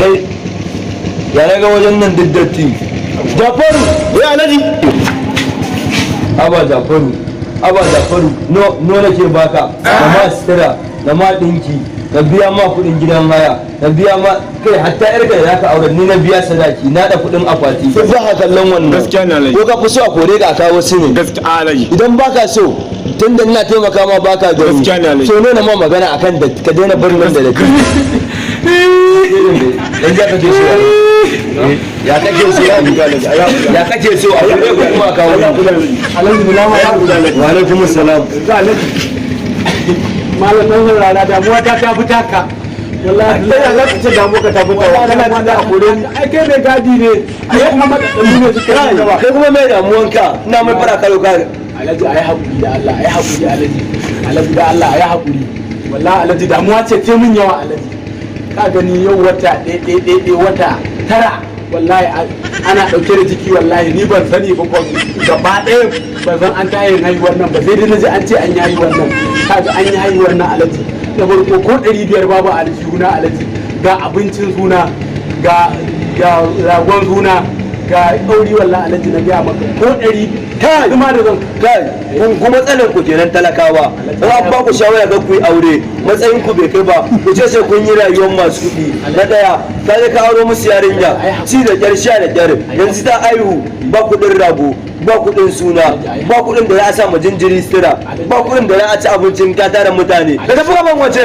Kai, ya na ga wajen nan duk datti? Jafaru! Ya, Alhaji. Aba Jafaru, aba Jafaru, no no nake baka da ma sutura da ma dinki, na biya ma kudin gidan haya, na biya ma, kai, hatta yarka da zaka aure ni na biya sadaki, na da kudin akwati. Ba ka kallon wannan? Gaskiya ne, Alhaji. Ko ka fi so a kore ka a kawo su ne? Gaskiya, Alhaji. Idan baka so, tunda ina taimaka ma baka gani. Gaskiya ne, Alhaji. So nuna ma magana akan da ka daina barin nan da datti. Dan ya kake so, ya kake so, ya kake so a kore ko kuma a kawo ni? Alhaji, Wa alaikum salam. Alhaji, malam, dan saurara, damuwa ta ta fita ka wallahi. Kai, ya za ka ce damuwa ka ta fita? Kana jin da a kore ni? Ai kai mai gadi ne, ai kuma matsaloli ne suka yi gaba. Kai kuma mai damuwanka? Ina mai fara karo ka. Alhaji, ai haƙuri da Allah, ai haƙuri Alhaji, Alhaji da Allah, ai haƙuri. Wallahi Alhaji, damuwa ce ta mun yawa. Alhaji, ka gani yau wata ɗaya ɗaya ɗaya ɗaya, wata 9, wallahi ana ɗauke da ciki. Wallahi ni ban sani ba, ban gaba ɗaya ban san an ta yin haihuwar nan ba, sai dai naji an ce an yi haihuwar nan. Kaga an yi haihuwar nan Alhaji, na farko ko 500 babu aljihuna. Alhaji, ga abincin suna, ga ragon suna, ga ɗauri. Wallahi Alhaji, na gaya maka, ko 100 Kai! kuma da zan Kai, kun ku matsalar ku kenan talakawa. In an ba ku shawara ga ku yi aure, matsayin ku bai kai ba, ku ce sai kun yi rayuwar masu kuɗi. Na ɗaya, ka je ka auro musu yarinya, ci da kyar, sha da kyar. Yanzu ta aihu, ba kuɗin rago, ba kuɗin suna, ba kuɗin da za a sa ma jinjiri sutura, ba kuɗin da za a ci abincin ka tara mutane. Ka tafi gaban waje.